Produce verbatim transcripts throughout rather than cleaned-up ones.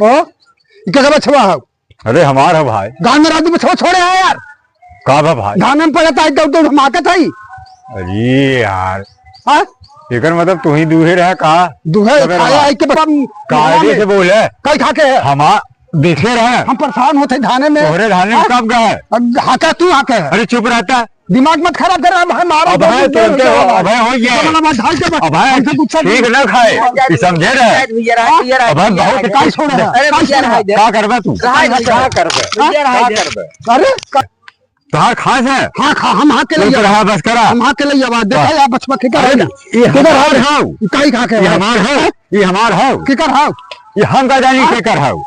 को? ई केकर बछवा है? अरे हमार है भाई। गाँव में राजू बछवा छोड़े है यार। का बा भाई? धान में पड़ता है, दौड़ दौड़ हम आकत है। अरे यार। हाँ? एकर मतलब तू ही दूहे रहा का? दूहे तबे खाया रहा। है कि बता, कायदे से बोले। कई खा के है? हमार देखे रहे। हम परेशान होते धाने में। तोहरे धाने में हाँ? कब गए? अब हाका तू हाके है। अरे चुप रहता। दिमाग मत खराब कर, अब हम मारो, अब है, तुरंते हो, अब है, हो ये। इतना बड़ा भाई के अब है, हमसे गुस्सा ठीक ना खाए, ये समझे रहे। भैया, राज, भैया, राज, अब है, भैया, बहुत राज। काई छोड़ा है? अरे, काई भैया, छोड़ा है? राज। का करबे तू? राज, राज। का करबे? भैया, राज। का करबे? अरे, का तोहार खास है? हाँ, खा, हम हाँ के चुप लिए। रहा, बस करा। हम हाँ के लिए आवाज, देखा वाह। या बछवा के क्या अरे, है ना? ये किधर हमार हाउ? हाउ? काई खा के ये हाउ? हमार हाउ? ये हमार हाउ? केकर हाउ? ये हम का जानी हाँ? केकर हाउ?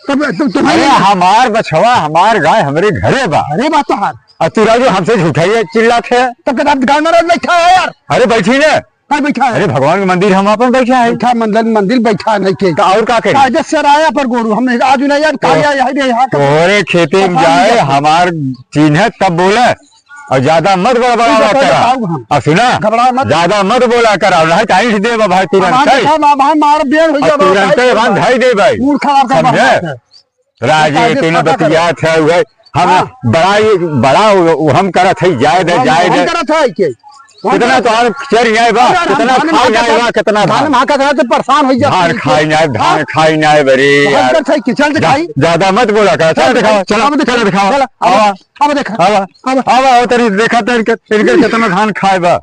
तब तुम, तुम्हारे अरे, हमार बछवा, हमार गाय हमरे घरे बा। अरे, बात तो हार। और तू राजू हमसे झूठा ही चिल्लात है। तब के रात गाय में रोज बैठा है यार। अरे, बैठी ने। कहाँ बैठा है? अरे, भगवान के मंदिर हम अपन बैठा है। बैठा मंदिर, मंदिर बैठा नहीं के। तो और का करी? कायदे से राया पर गोरू, हम आज नहीं यार, काया यही रे, यहाँ का तोहरे खेते में जाए, हमार चिन्ह तब बोले। और ज्यादा मत बड़बड़ावा करा। और सुना, घबरा मत। ज्यादा मत बोला करा, नहीं तो ऐंठ देबा भाई तुरंत। भाई, मार बेर हो जाबा, तुरंत भाई, भाई, धई दे भाई। मूड खराब कर समझे? राजे तूने बतियात है, उहे हम हाँ। बड़ा ही, बड़ा उ-, उ-, हम करत है, जाए दे, जाए दे। करत है के? कितना तो और चर जाए बा, अरे, कितना खा जाए बा, कितना धान। धान में हाकत है तो परेशान हो जाता है। धान खाई जाए, धान खाई जाए, बरे यार। करत है कि चल दिखाई। ज्यादा मत बोला करा, चल दिखाओ, चल, चल दिखाओ। चल, अब देखा, अब, अब देखा। अब, अब, अब तनी देखा तनी के, इनके कितना धान खाए बा,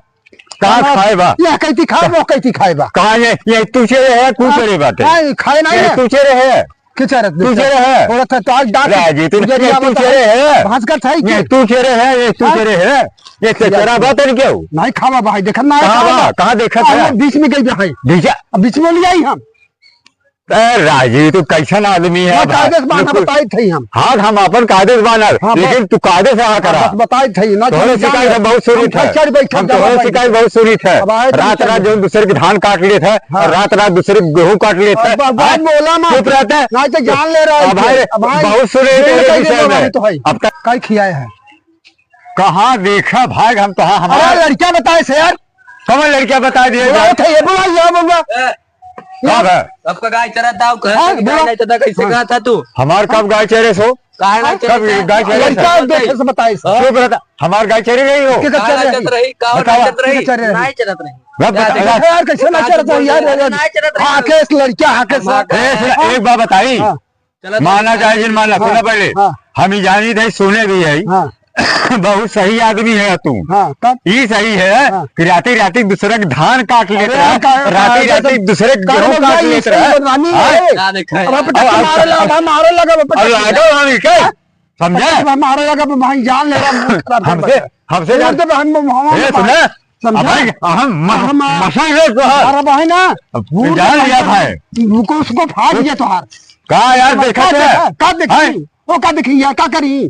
कहाँ अब खाए बा? ये कैती खाए, वो कैती खाए बा? कहाँ ये, ये तू चेरे है, तू हाँ, चेरे बाटे? हाँ, ये खाए ना ये ये। तू चेरे है। के चेरे? तू चेरे है। बोला था, तो आज डांट राजी, तू, गुजरिया तू बता। चेरे है। भांज कर था ये, ये? तू चेरे है, ये तू हाँ? चेरे है। ये चेरा बात है क्या? नहीं खावा भाई, देखा ना कहाँ खावा। बा? कहाँ देखा हाँ, था? वो बीच में गई भाई। बीच अब बीच में ले आई हम। ए, राजी, तू कैसन आदमी है वो भाई? कायदे से बांधा, बिल्कुल। बताई थई हम। हाँ, हम अपन कायदे से बांधा, हाँ, लेकिन बस। तू कायदे से आ करा। हाँ, बस बताई थई ना, तोहरे तू शिकायत जान हम बहुत सुनी हम थे। घर चढ़ बैठल हम जावा तोहरे भाई। शिकायत बहुत सुनी थे। अब आए तू रात चल। रात जो दूसरे के धान काट लेत है हाँ। और रात रात दूसरे के गेहूं काट लेत है। अब, अब हाँ? बोला मत। चुप रहते हैं। ना तो जान ले रहा है अब भाई, अब भाई, बहुत सुने ये तेरे नहीं विषय देगा में। भाई तो भाई। अब तक काई खियाए है? कहाँ देखा भाई हम तो, हाँ, हमारा अरे लड़का बताए से यार। कौन लड़का बता दिए बुलाओ यार? थे, ये बुलाओ, ये बुलाओ। ए, कब है? सबका गाय चराता हूँ, कहे हाँ, तो कि गाय बोला। नहीं चराता, कैसे हाँ। कहा था तू? हमार कब गाय चरे सो? काहे नहीं कब चराता? गाय चरे लड़का सो? देखे से बताए सो। हाँ? चुप रहता। हमार गाय चरे रही हो? किधर काहे चल नहीं रही? चरत रही? काहे बतावा। नहीं चरत रही? किधर चल रही? नहीं चरत रही। रब क्या बता-, देखा? रब यार, कैसे नहीं चरत रही यार? नहीं चरत रही। हाँ, केस लड़का, हाँ, केस। हम ए, सुन, हाँ। एक बात बताई। हाँ। चला तो माना दिखा। चाहे जिन माना, हाँ, सुना पहले। हाँ। हम ही जानी थे, सुने भी है। हाँ। बहुत सही आदमी है तू। हाँ, तब? ई सही है हाँ। कि राती राती दूसरे के धान काट लेत अरे, रहा, का-, राती का-, राती का-, दूसरे के का-, गेहूं का-, काट का-, लेत इससे रहा। बदनामी हाँ। है। क्या देखा है? अब अब, पट्टी अब, मारे अब, लगा, मारे लगा, अब पट्टी। लागो हम ही के? हाँ? समझे? पट्टी मारे लगा, भाई जान ले रहा, मूड खराब कर हमसे, बता। हमसे छोड़ जान दे, हम, हम, हम, ए, सुना? समझा? अब भाई, हम म-, हम, मसल रे तोहार। अरे भाई ना, अब तू जान लिया भाई। रुको, उसको फाड़ दिया तोहार। का यार, अब देखा का तो है? देखा? का देखी? हैं? वो का देखी यार? का करी?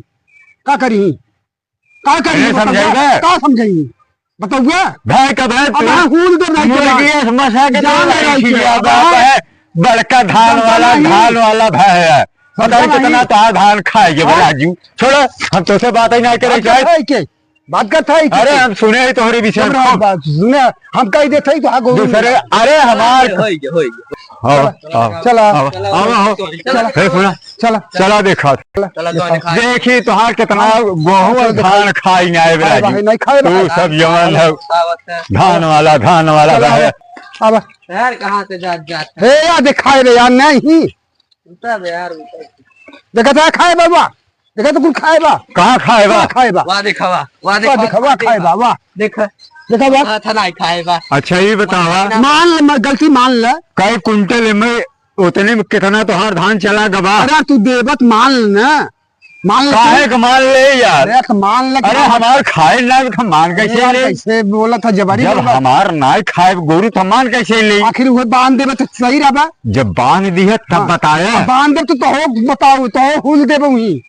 का करी? का करी? अरे, बताओ समझाई यार। बे। का समझाई? बताओ यार। भाई का भाई, अब तू हाँ, हूल दे भाई मुर्गी के। मसा के जान तो ले भाई खिया के। बाप है। बड़का धान जनता वाला, नहीं। धान वाला भाई है। पता नहीं जनता कितना नहीं। तार धान खाएंगे हाँ? बे राजू। छोड़ो, हम तोसे बात ही नहीं करे बात चाहे। करता है के? बात करता है के? अरे, हम सुने ही तोहरे विषय में। हमरा बात सुने, हम कह देते ही तो हाँ, गोविंद दूसरे, अरे, हमार होई गया, होई गया। हाँ, चला, हाँ, चला, हाँ, हाँ, चला, हाँ। चला, हे सुना, चला। चला देखा। चला, चला, देखा। देखी तोहार कितना हाँ, गोहूँ चला देखा। धान खाई ना है खाए राजू। भाई, नहीं खाए तू भाई। सब जवान है। आवत है। धान वाला, धान वाला चला, है। अब, अब। यार, कहाँ से जात, जात है? हे यार, दिखाए रे यार, नहीं। उतर दे यार, उतर। देखा था खाए बा, वाह। देखा तो कुल खाए बा। कहाँ खाए बा? वाह, खाए बा। वाह, देखा, वाह, वाह, वाह, देखा, देखा, वाह, वाह, खाए देखा। बा, वाह। देखा। देखा बा। वाह, था नहीं खाए बा। अच्छा, ये बतावा। मान ले, मैं गलती मान ले। कई कुंटल में, उतने में कितना तोहार धान चला गवा? अरे, तू देबत मान ले ना। मान ले काहे तू। के मान ले यार? अरे, तो मान ले अरे, कि हमार खाए ना, तो मान कैसे अरे, ले? कैसे बोला था, जबरी जब बोला। हमार ना खाए गोरू, तो मान कैसे ले? आखिर वो बांध देबे तो सही रहबा। जब बांध दिया, तब हाँ। बताया। अब बांध देब तो, तो हो बताओ, तो हो हुल देबे वहीं।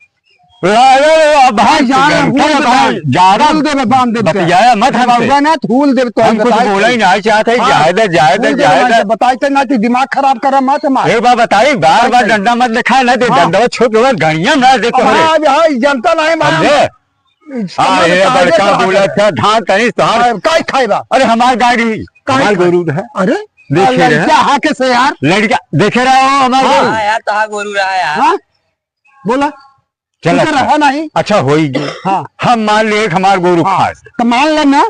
अरे, अरे, अब भाई, हाँ, जान जानते हूँ, हैं, बताओ, बताओ। ज्यादा हुल देबे, बांध देबे। बतियाया मत हमसे। बाबा ना, तो हुल देबे, तो हम कुछ बताए बोला ही नहीं चाहते, हाँ। जाए दे, जाए दे, हुल देबे, जाए दे। बताए तो ना, तो दिमाग खराब करा मत हमारा। एक बार बताई, बार, बार बताए। डंडा मत दिखाए, ना दे हाँ। डंडा छोट हुआ, गणिया ना दे अब तोहरे। हाँ, अब हाँ, जनता नहीं, समझे? समझ अरे, में आ बड़का गया तो बोला था, धान तनी तोहार। अरे, काई खाए बा? अरे, हमार गाड़ी, काई हमार खाए? गोरू है। अरे? देखे रहे। लड़का हाँके से यार। लड़का देखे रहे हो हमार हाँ। गोरू? हाँ यार, तोहार गोरू रहा यार। हाँ? बोला। चला, तू तो अच्छा। रहा नहीं। अच्छा, होई गया। हाँ। हम मान लिए कि हमार गोरू हाँ। खास। तो मान ले ना,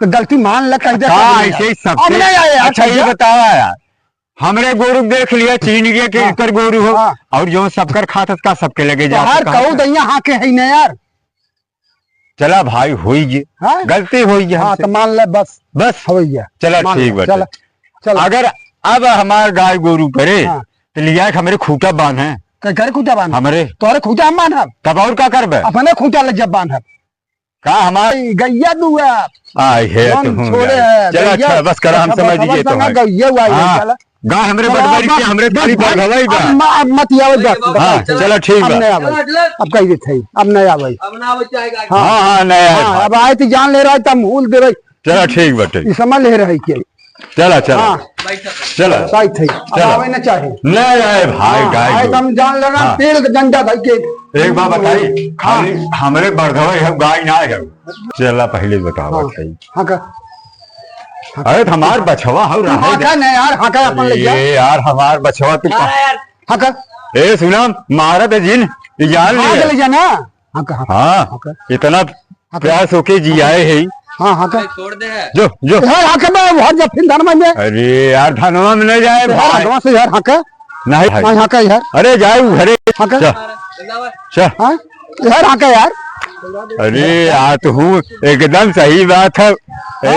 तो गलती मान ले, कह दे, हाँ, कह दे। ऐसे ही सबके। अब नहीं आए यार, अच्छा, ये कह दे। बतावा यार, हमरे गोरू के देख लिया, चीन गया कि हाँ। इनकर गोरू हो, हाँ। और जो सबकर खात का सबके लगे तो जात हर का कहू होता। दैया हाँके है ना यार। चला भाई, होई गया, हाँ? गलती होई गया हाँ, हमसे। तो मान ले बस। बस? होई गया। चला, मान ठीक ले, बाटे। चला, चला। अगर अब हमार गाय गोरू करे, हाँ। तो लिया के हमरे खूंटा बांधे। के करे खूंटा बांध? हमरे। तोहरे खूंटा हम बांधब। तब और का करबे? अपने खूंटा ले जब बांधब। का हमार ई गैया दुआ। आय हे जौन तुहूँ छोड़े यार। है, चला, गैया, अच्छा, बस करा, हम बस, समझ बस, गए बस, तो है। गैया हुआ है, हाँ, चला। गाय हमरे चला, बटवारी बस, के, हमरे बस, खाली बस, बटवारी बा। अब म-, अब मत आवे, बस, बस, हाँ, बस, चला, ठीक अब बा। नहीं आवे। चला, चला। अब कह देते हैं, अब नहीं आवे। अब ना आवे चाहे गाय। हाँ, हाँ, हाँ, नहीं आवे हाँ, भाई। अब आए तो जान ले रहा है, तब भूल देवे। चला, ठीक बाटे। ई समझ ले रहा है कि चला, चला। हाँ। चला। सही थे। अब चला। आवे ना चाहे। ले आए भाई, हाँ, गाय आए गो। तो हम जान लेना, हाँ। पेड़ के डंडा धइ के। एक बात बताई, हाँ। खाली हमरे बरधवा है, गाय ना है। चला, पहले बतावा हाँ। सही। हाँ का? अरे, तो हमार बछवा हौ, तू रहे हाँ दे। का नहीं यार, हाँ का अपन ले जा। अरे यार, हमार बछवा तू हाँ का? यार। हाँ का? ए, सुना, मारत है जिन, ई जान हाँ, ले। ले जा ना। हाँ का? हाँ, हाँ का? इतना हाँ, प्यास होके जी आए है। हाँ, हाँ, का? छोड़ दे है। जो, जो। घर आके मैं घर जब फिर धन में। अरे यार, धनवा में नहीं जाए घर भाई। आगवा से यार, हाँ का? नहीं भाई। हाँ, हाँ का यार? अरे जाए उ घरे। हाँ का? जा। जा। हाँ? यार, हाँ का यार? अरे यार, तू एकदम सही बात है। एकदम